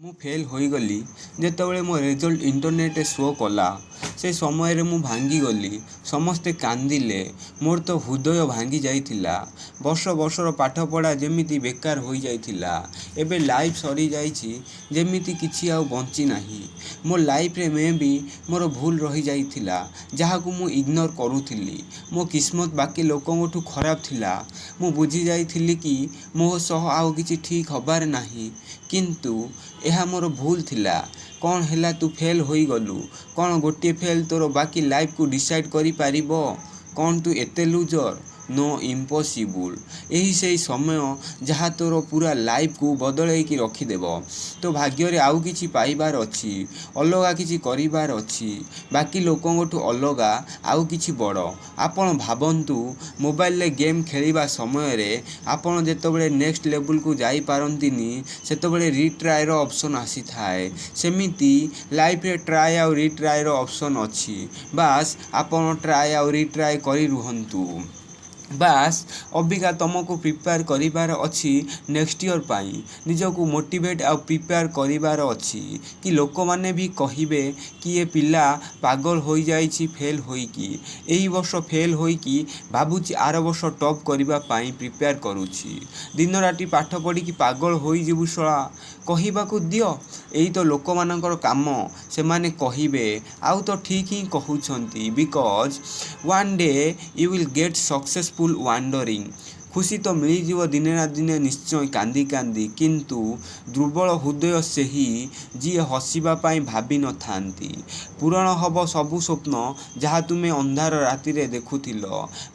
ମୁଁ ଫେଲ୍ ହୋଇଗଲି। ଯେତେବେଳେ ମୋ ରେଜଲ୍ଟ ଇଣ୍ଟରନେଟ୍ରେ ଶୋ କଲା, ସେ ସମୟରେ ମୁଁ ଭାଙ୍ଗିଗଲି। ସମସ୍ତେ କାନ୍ଦିଲେ, ମୋର ତ ହୃଦୟ ଭାଙ୍ଗି ଯାଇଥିଲା। ବର୍ଷ ବର୍ଷର ପାଠପଢ଼ା ଯେମିତି ବେକାର ହୋଇଯାଇଥିଲା। ଏବେ ଲାଇଫ୍ ସରିଯାଇଛି, ଯେମିତି କିଛି ଆଉ ବଞ୍ଚିନାହିଁ। ମୋ ଲାଇଫ୍ରେ ମେ ବି ମୋର ଭୁଲ ରହିଯାଇଥିଲା, ଯାହାକୁ ମୁଁ ଇଗ୍ନୋର କରୁଥିଲି। ମୋ କିସ୍ମତ ବାକି ଲୋକଙ୍କଠୁ ଖରାପ ଥିଲା। ମୁଁ ବୁଝିଯାଇଥିଲି କି ମୋ ସହ ଆଉ କିଛି ଠିକ୍ ହେବାର ନାହିଁ। କିନ୍ତୁ ଏହା ମୋର ଭୁଲ ଥିଲା। କ'ଣ ହେଲା, ତୁ ଫେଲ୍ ହୋଇଗଲୁ? କ'ଣ ଗୋଟିଏ ଫେଲ୍ ତୋର ବାକି ଲାଇଫ୍କୁ ଡିସାଇଡ଼୍ କରିପାରିବ? କ'ଣ ତୁ ଏତେ ଲୁଜର୍? No, impossible. ଏହି ସେଇ ସମୟ ଯାହା ତୋର ପୁରା ଲାଇଫ୍କୁ ବଦଳେଇକି ରଖିଦେବ। ତୋ ଭାଗ୍ୟରେ ଆଉ କିଛି ପାଇବାର ଅଛି, ଅଲଗା କିଛି କରିବାର ଅଛି, ବାକି ଲୋକଙ୍କଠୁ ଅଲଗା, ଆଉ କିଛି ବଡ଼। ଆପଣ ଭାବନ୍ତୁ, ମୋବାଇଲରେ ଗେମ୍ ଖେଳିବା ସମୟରେ ଆପଣ ଯେତେବେଳେ ନେକ୍ସଟ ଲେବୁଲକୁ ଯାଇପାରନ୍ତିନି, ସେତେବେଳେ ରିଟ୍ରାଏର ଅପସନ୍ ଆସିଥାଏ। ସେମିତି ଲାଇଫ୍ରେ ଟ୍ରାଏ ଆଉ ରିଟ୍ରାଏର ଅପସନ୍ ଅଛି। ବାସ୍, ଆପଣ ଟ୍ରାଏ ଆଉ ରିଟ୍ରାଏ କରି ରୁହନ୍ତୁ। ବାସ୍, ଅବିକା ତମକୁ ପ୍ରିପେୟାର କରିବାର ଅଛି ନେକ୍ସଟ ଇୟର ପାଇଁ। ନିଜକୁ ମୋଟିଭେଟ୍ ଆଉ ପ୍ରିପେୟାର କରିବାର ଅଛି କି ଲୋକମାନେ ବି କହିବେ କି ଏ ପିଲା ପାଗଳ ହୋଇଯାଇଛି ଫେଲ୍ ହୋଇକି। ଏହି ବର୍ଷ ଫେଲ୍ ହୋଇକି ଭାବୁଛି ଆର ବର୍ଷ ଟପ୍ କରିବା ପାଇଁ ପ୍ରିପେୟାର କରୁଛି। ଦିନରାତି ପାଠ ପଢ଼ିକି ପାଗଳ ହୋଇଯିବୁ ଶଳା, କହିବାକୁ ଦିଅ। ଏଇ ତ ଲୋକମାନଙ୍କର କାମ, ସେମାନେ କହିବେ। ଆଉ ତ ଠିକ୍ ହିଁ କହୁଛନ୍ତି, because one day you will get successful wondering. ଖୁସି ତ ମିଳିଯିବ ଦିନେ ନା ଦିନେ ନିଶ୍ଚୟ, କାନ୍ଦି କାନ୍ଦି। କିନ୍ତୁ ଦୁର୍ବଳ ହୃଦୟ ସେହି, ଯିଏ ହସିବା ପାଇଁ ଭାବିନଥାନ୍ତି। ପୂରଣ ହବ ସବୁ ସ୍ୱପ୍ନ, ଯାହା ତୁମେ ଅନ୍ଧାର ରାତିରେ ଦେଖୁଥିଲ।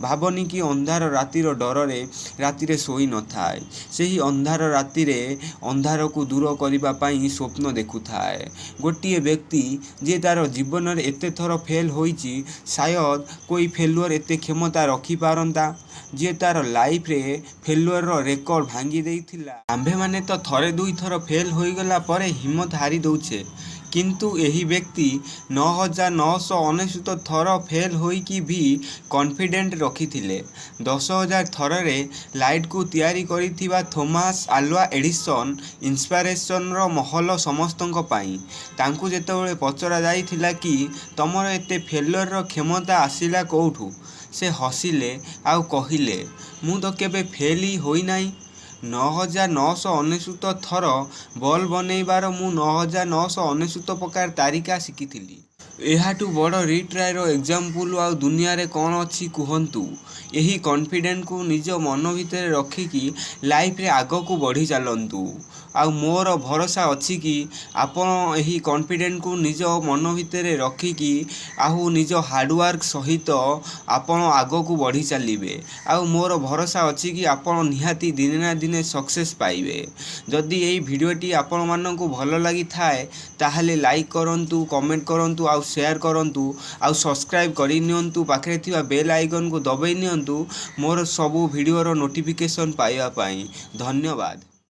ଭାବନି କି ଅନ୍ଧାର ରାତିର ଡରରେ ରାତିରେ ଶୋଇନଥାଏ। ସେହି ଅନ୍ଧାର ରାତିରେ ଅନ୍ଧାରକୁ ଦୂର କରିବା ପାଇଁ ସ୍ୱପ୍ନ ଦେଖୁଥାଏ। ଗୋଟିଏ ବ୍ୟକ୍ତି, ଯିଏ ତାର ଜୀବନରେ ଏତେ ଥର ଫେଲ୍ ହୋଇଛି, ସାୟଦ କୋଇ ଫେଲୁଅର ଏତେ କ୍ଷମତା ରଖିପାରନ୍ତା, ଯିଏ ତାର ଲାଇଫରେ ଫେଲୁଅରର ରେକର୍ଡ ଭାଙ୍ଗି ଦେଇଥିଲା। ଆମ୍ଭେମାନେ ତ ଥରେ ଦୁଇଥର ଫେଲ୍ ହୋଇଗଲା ପରେ ହିମ୍ମତ ହାରି ଦଉଛେ, କିନ୍ତୁ ଏହି ବ୍ୟକ୍ତି 9999 ଥର ଫେଲ୍ ହୋଇକି ବି କନଫିଡେଣ୍ଟ ରଖିଥିଲେ। 10,000 ଥରରେ ଲାଇଟକୁ ତିଆରି କରିଥିବା ଥୋମାସ ଆଲୱା ଏଡିସନ୍ ଇନ୍ସପାରେସନର ମହଲ ସମସ୍ତଙ୍କ ପାଇଁ। ତାଙ୍କୁ ଯେତେବେଳେ ପଚରା ଯାଇଥିଲା କି ତମର ଏତେ ଫେଲୁଅରର କ୍ଷମତା ଆସିଲା କୋଉଠୁ, ସେ ହସିଲେ ଆଉ କହିଲେ, "ମୁଁ ତ କେବେ ଫେଲ୍ ହିଁ ହୋଇନାହିଁ। 9999 ଥର ବଲ୍ବ ବନେଇବାର ମୁଁ 9999 ପ୍ରକାର ତାରିକା ଶିଖିଥିଲି।" ଏହାଠୁ ବଡ଼ ରିଟ୍ରାଏର ଏକ୍ଜାମ୍ପଲ ଆଉ ଦୁନିଆରେ କ'ଣ ଅଛି କୁହନ୍ତୁ? ଏହି କନଫିଡେଣ୍ଟକୁ ନିଜ ମନ ଭିତରେ ରଖିକି ଲାଇଫରେ ଆଗକୁ ବଢ଼ି ଚାଲନ୍ତୁ। ଆଉ ମୋର ଭରସା ଅଛି କି ଆପଣ ଏହି କନଫିଡେଣ୍ଟକୁ ନିଜ ମନ ଭିତରେ ରଖିକି ଆଉ ନିଜ ହାର୍ଡ଼ୱାର୍କ ସହିତ ଆପଣ ଆଗକୁ ବଢ଼ି ଚାଲିବେ। ଆଉ ମୋର ଭରସା ଅଛି କି ଆପଣ ନିହାତି ଦିନେ ନା ଦିନେ ସକ୍ସେସ୍ ପାଇବେ। ଯଦି ଏହି ଭିଡ଼ିଓଟି ଆପଣମାନଙ୍କୁ ଭଲ ଲାଗିଥାଏ, ତାହେଲେ ଲାଇକ୍ କରନ୍ତୁ, କମେଣ୍ଟ କରନ୍ତୁ ଆଉ ସେୟାର କରନ୍ତୁ ଆଉ ସବସ୍କ୍ରାଇବ୍ କରିନିଅନ୍ତୁ। ପାଖରେ ଥିବା ବେଲ୍ ଆଇକନ୍କୁ ଦବାଇ ନିଅନ୍ତୁ ମୋର ସବୁ ଭିଡ଼ିଓର ନୋଟିଫିକେସନ୍ ପାଇବା ପାଇଁ। ଧନ୍ୟବାଦ।